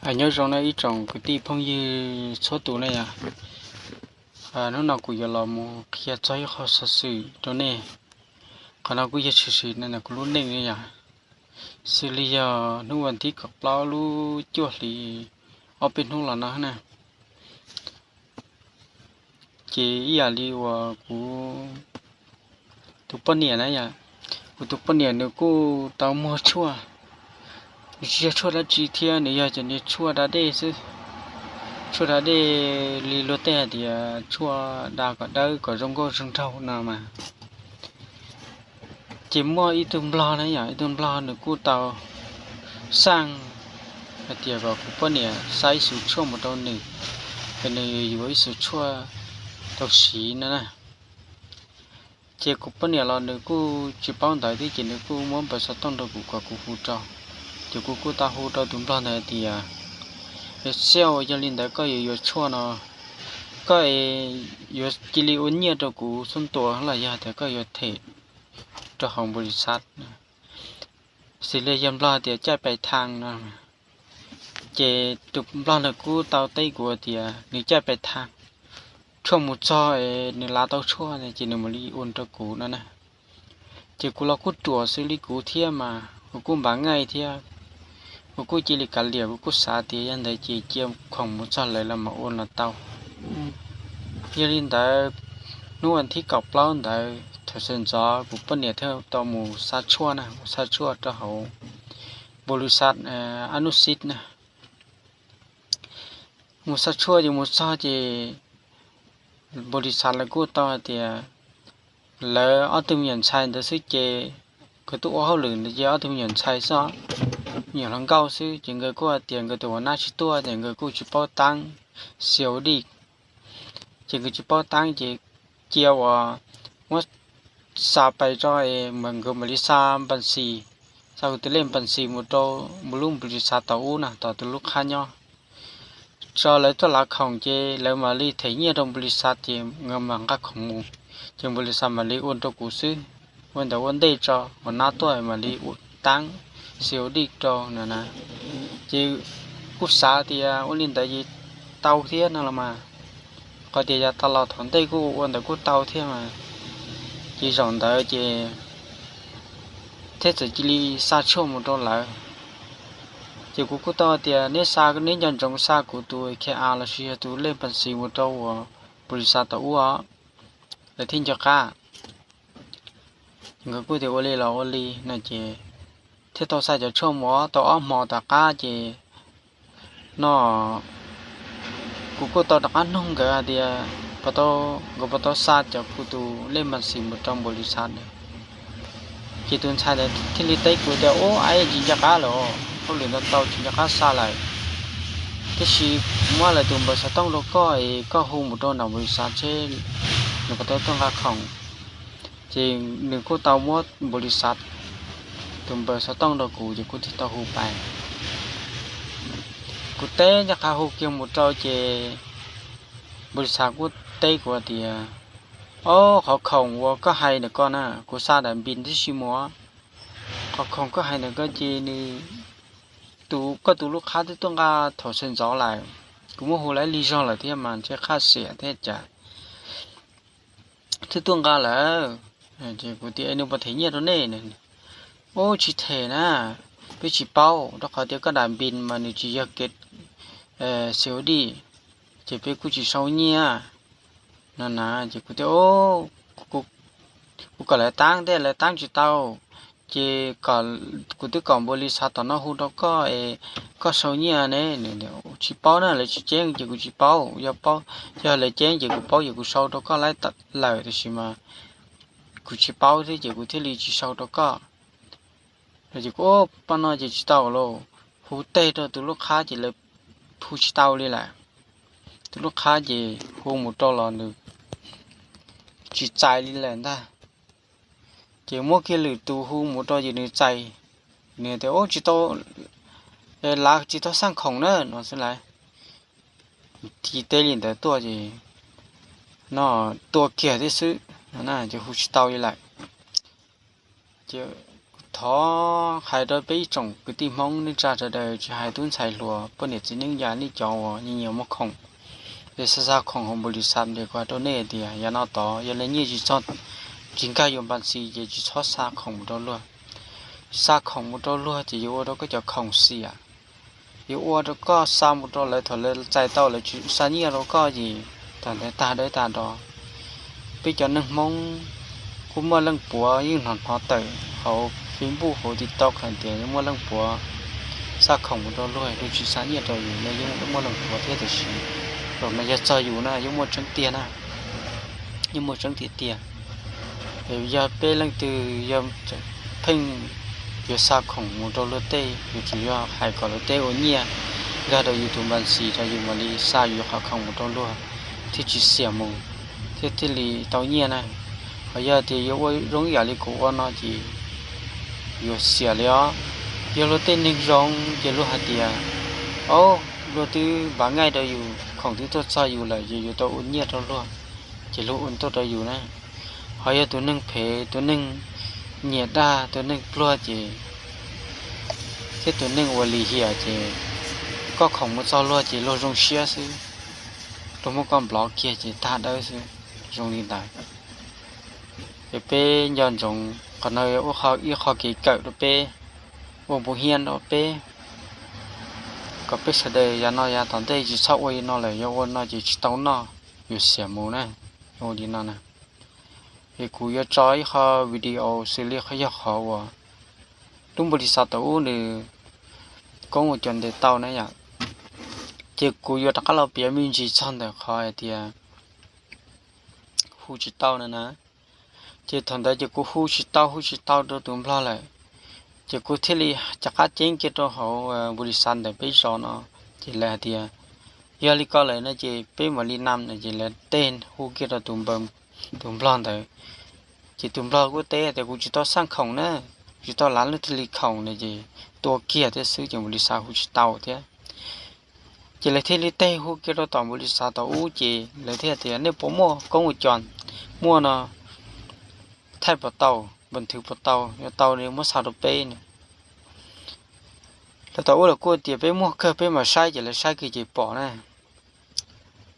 Nyob zoo na ib tsoom kwv tij phooj ywg txhua tus na yom. Hnub no kuv yuav los mus qhia txog ib qho xov xwm rau nej. Qhov no kuj yog tshwm sim no ntawm kuv lub neej na yom. Xws li yog hnub vas thib kaum plaub lub cuaj hlis ob peb hnub los no na, ces ib yam li uas kuv tus poj niam na yom, kuv tus poj niam nws kuj tau muag tshuaj. Nws tsis yog tshuaj dab tsi thiab, nws yog cov niag tshuaj da dej xwb. Tshuaj da dej li luag tej hais tias tshuaj da kom dawb kom zoo nkauj zoo nraug no mas. Ces muaj ib tug nplog na yom, ib tug nplog nws kuj tau xaj hais tias kom kuv poj niam xa ib xus tshuaj mus rau nws, es nws yuav ib xus tshuaj tau siv no na. Ces kuv poj niam los nws kuj tsis paub ntawd thiab ces nws kuj muab npawb xov tooj rau kuv kom kuv hu rau. Ces kuv kuj tau hu rau tus nplog ntawd hais tias, Xiauj, yog li ntawd koj yuav yuav tshuaj no, koj yuav cia li ua nyiaj rau kuv xub ntua los yog tias koj yuav them rau hauv npaus lis xav? Xws li yog nplog tias caij pais thaj no. Ces tus nplog ntawd kuj tau teb kuv tias nws caij pais thaj, tshuaj mus txog es nws lav tau tshuaj ces nws mam li ua rau kuv no na. Ces kuv los kuj ruam xws li kuv thiab mas kuv kuj npam nqaij thiab, kuv kuj cia li kav liam, kuv kuj xav tias yog ntawd ces cia khoom mus txog lawv los mam ua los tau. Yog li ntawd, hnub vas thib kaum plaub ntawd thaum sawv ntxov kuv poj niam thiaj tau mus xa tshuaj na, mus xa tshuaj rau hauv npaus lis xav Ab Nub Xib na. Mus xa tshuaj ces mus txog ces npaus lis xav lawv kuj tau hais tias lawv ob tug me nyuam ntxhais ntawd xwb ces nkawd twb ua hauj lwm ntawd ces ob tug me nyuam ntxhais xwb, me nyuam hluas nkauj xwb ces nkawd kuj hais tias nkawd tus ua nab tsis tuaj ces nkawd kuj tsis paub taab C O D, ces nkawd tsis paub taab ces cia uas muab xa pais tso es nkawd mam li xa npas xis, xa kuv tus lej npas xis mus rau npaus lub npaus lis xav tom ub na, tom tus lub qhab nyob, tso lawv tuaj lav khoom ces lawv mam li them nyiaj rau npaus lis xav ces nkawd mam nqa khoom mus, ces npaus lis xav mam li ua rau kuv xwb. Ua ntawd ua ntej tso ua nab tuaj mam li ua taab C O D rau no na. Ces kuj xav tias ua li ntawd ces tau thiab no los mas, qhov tias yav tas los thaum ntej kuj ua ntawd kuj tau thiab mas. Ces zaum ntawd ces thiaj txawm cia li xa tshuaj mus rau lawv. Ces kuv kuj tau tias neb xa, neb nco ntsoov xa kuv tus K A lossis yog tus lej npas xis mus rau uas npaus lis xav tom ub os, lawv thiaj nco qab. Nkawd kuj tias ua li los ua li no ces thiaj tau xa cov tshuaj mus tau ob hmo tom qab ces no kuv kuj tau rov qab noog nkawd hais tias puas tau, nkawd puas tau xa cov kuv tus lej npas xis mus rau npaus lis xav. Ces tus ntxhais ntawd thiaj li teb kuv tias ub, ab, tsis nco qab lawm, hauj lwm ntau ntau tsis nco qab xa lawm. Tiam sis muab lawv tus npawb xov tooj rau koj es koj hu mus rau nram npaus lis xav seb nws puas tau tuaj nqa khoom. Ces nws kuj tau muab npaus lis xav tus npawb xov tooj rau kuv ces kuv thiaj tau hu pais. Kuv teb nco qab hu kiag mus rau ces npaus lis xav kuj teb kuv tias, ob, qhov khoom uas koj hais ntawm ko na kuv xa daim npis tib si mus. Qhov khoom koj hais ntawm ko ces nws, tus, koj tus lub qhab twb tuaj nqa thaum sawv ntxov lawm. Kuv muab hu lawv lig zog lawm thiab mas ntshe qhaj xiam thiab cas, twb tuaj nqa lawm. Ces kuv tias nws puas them nyiaj rau nej? Ub, tsis them na, peb tsis paub rau qhov tias koj daim npis mas nws tsis yog kev C O D, ces peb kuj tsis sau nyiaj no na. Ces kuv tias kuv kom lawv taab thiab, lawv taab tsis tau, ces kuv twb kom npaus lis xav tom no hu rau koj es koj sau nyiaj ne. Tsis paub na, lawv tsis ceeb ces kuv tsis paub, yog paub, yog lawv ceeb ces kuv paub ces kuv sau rau koj lawm, tiam sis mas kuv tsis paub thiab ces kuv thiaj li tsis sau rau koj. Ces kuv, pab no ces tsis tau lauj, hu teg rau tus lub qhab ces lawv hu tsis tau li lawm. Tus lub qhab ces hu mus rau los nws tsis txais li lawm ntag. Ces muab kiag lwm tus hu mus rau ces nws txais, nws tias ub, tsis tau, lav tsis tau xaj khoom na no xwb lauj. Tib teb li ntawd tuaj ces no tua kiag thiab xwb, ces hu tsis tau li lawm. Ces kuv thov hais rau peb ib tsoom kwv tij Hmoob neej tsa sawv daws, tsis hais tub ntxhais hluas, poj niam txiv neej, yog nej cov uas nyiam nyiam muag khoom, es xa xa khoom hauv npaum li xav, ces kuv hais rau nej hais tias yav no tod yog leej nyiaj tsis txog, tsis nkag yuav npas xis ces tsis txhob xa khoom mus rau luag. Xa khoom mus rau luag ces yuav ua rau koj cov khoom xiam, yuav ua rau koj xa mus rau lawv, thaum lawv txais tau lawv tsis xa nyiaj rau koj ces thaum ntawd tag dawb tag do. Peb cov neeg Hmoob kuj muaj leej puav yeej hnov hnov tawm hauv Facebook hauv TikTok hais tias yeej muaj leej puav xa khoom mus rau luag, luag tsis xa nyiaj rau yus no, yeej muaj leej puav thiab, tiam sis zaum no yog txog yus na yeej muaj tseeb tiag na, yeej muaj tseeb tiag tiag. Es yog peb leej twg yog pheej yuav xa khoom mus rau luag tej, yuav tsum yog hais kom luag tej ua nyiaj nkag rau yus tus npas xis rau yus mam li xa yus qhov khoom mus rau luag thiaj tsis xiam mus, thiab thiaj li tau nyiaj na. Ho yog tias yuav ua zoo ib yam li kuv ua no ces yuav xiam li os. Yog luag tej neeg zoo ces luag hais tias, o, luag twb npav ngaij rau yus, khoom twb tuaj txog yus lawm, ces yuav tau ua nyiaj rau luag, ces luag ua tuaj rau yus na. Ho yog tus neeg phem, tus neeg nyiam dag, tus neeg pluag ces, thiab tus neeg uas lim hiam ces koj khoom mus txog luag ces luag zoo siab xwb, luag muab koj nplov kiag ces tag dawb xwb, zoo li ntawd. Es peb nco ntsoov qhov no ua ib qho kev kawm rau peb, ua npuv hiab rau peb, kom peb sawv daws yav no yav tom ntej tsis txhob ua li no lawm, yog ua no ces tsis tau noj, yuav xiam mus na, ua li no na. Es kuv yuav tso ib qho video xws li yog qhov uas lub npaum li xav tau ub nws koob ua cov ntes tau na yom. Ces kuv yuav rov qab los piav me ntsis txog ntawm qhov hais tias hu tsis tau no na. Ces thaum ntawd ces kuv hu tsis tau, hu tsis tau rau tus nplog lawm. Ces kuv thiaj li rov qab ceeb kiag rau hauv npaum li xav ntawm peb zos no, ces lawv hais tias yog li ko lawm no ces peb mam li nam no, ces lawv teb hu kiag rau tus npawg, tus nplog ntawd. Ces tus nplog kuj teb tias kuv tsis tau xaj khoom na, tsis tau lav leej twg li khoom no, ces tua kiag thiab xwb, ces npaum li xav hu tsis tau thiab. Ces lawv thiaj li teb hu kiag rau tom npaum li xav tau ub, ces lawv thiaj tias nej puas muaj koob ua cos, muaj no, thaij puas tau, npa nthwv puas tau, yog tau li muab xa rau peb no. Lawv tau ub lawv kuj tias peb muaj kawg, peb mam saib, ces lawv saib kiag ces pom na.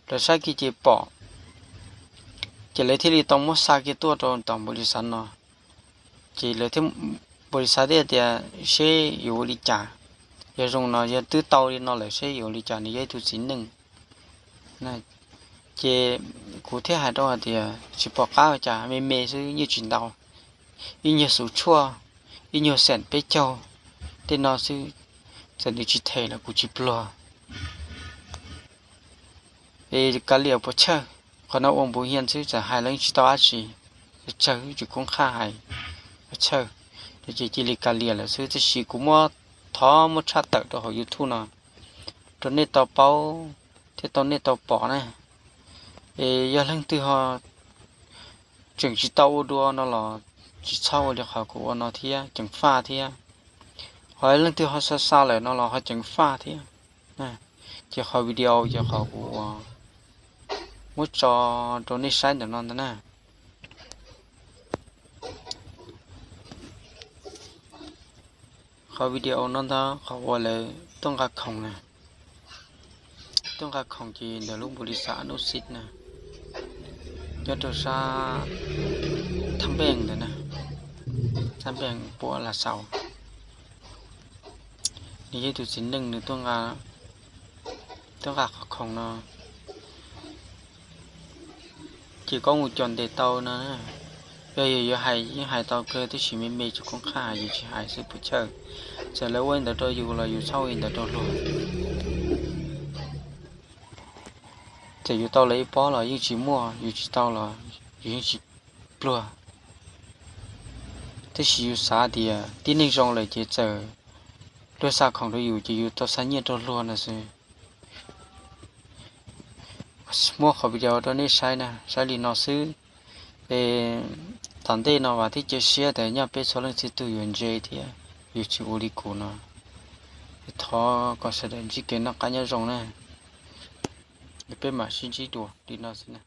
Lawv saib kiag ces pom, ces lawv thiaj li tau muab xa kiag tuaj rau tom npaum li xav no. Ces lawv thiaj, npaum li xav thiaj tias seb yuav ua li cas, yog zoo no, yog twb tau li no lawm seb yuav ua li cas, nws yog ib tug txiv neej. Ces kuv thiaj hais rau hais tias tsis pom qab ua cas, me me xwb, nyiaj tsis ntau, ib nyuag xuv tshuaj, ib nyuag xeem peb caug tej no xwb, txawm nws tsis them los kuv tsis pluag. Es kav liam puas chawj, qhov no ua npuv hiab xwb, txawm hais los tsis tau dab tsi, tsawg tsis koob qhaj hais, puas chawj, ces cia li kav liam lawm xwb. Tab sis kuv muab, thov muab tshaj tawm rau hauv YouTube no rau nej tau paub thiab tau nej tau pom na. Es yog leej twg ho tseem tsis tau ua dua no los tsis txhob ua li qhov kuv ua no thiab, ceev faj thiab. Ho leej twg ho xa xa lawm no los ho ceev faj thiab. Ces qhov video ces qhov kuv ua muab tso rau nej saib ntawm no ntag na. Qhov video no ntag, qhov uas lawv tuaj nqa khoom na, tuaj nqa khoom ces ntawm lub npaum li xav Anub Xib na, nyob rau sab Thaj Npeej ntawd na, Thaj Npeej Puab Las Xaus. Nws yog ib tug txiv neej, nws tuaj nqa, tuaj nqa qhov khoom no. Ces koob ua cos ntes tau no, yog yus yuav hais yeej hais tau kawg, tab sis me me ces koob qhaj hais, yus tsis hais xwb puas chawj. Txawm lawv ua li ntawd rau yus los yus txhob ua li ntawd rau luag. Txawm yus tau lawv ib pob los yeej tsis muaj, yus tsis tau los yus yeej tsis pluag. Tab sis yus xav tias tib neeg zoo lawm ces txawm luag xa khoom rau yus ces yus tau xa nyiaj rau luag no xwb. Muab qhov video rau nej saib na, saib li no xwb. Es tom ntej no vam thiab cia siab tias nyob peb txhua leej txhua tug yuav ntse thiab yuav tsis ua li kuv no. Thov kom sawv daws ntsib kev noj qab nyob zoo na. Peb mam sib ntsib dua li no xwb na.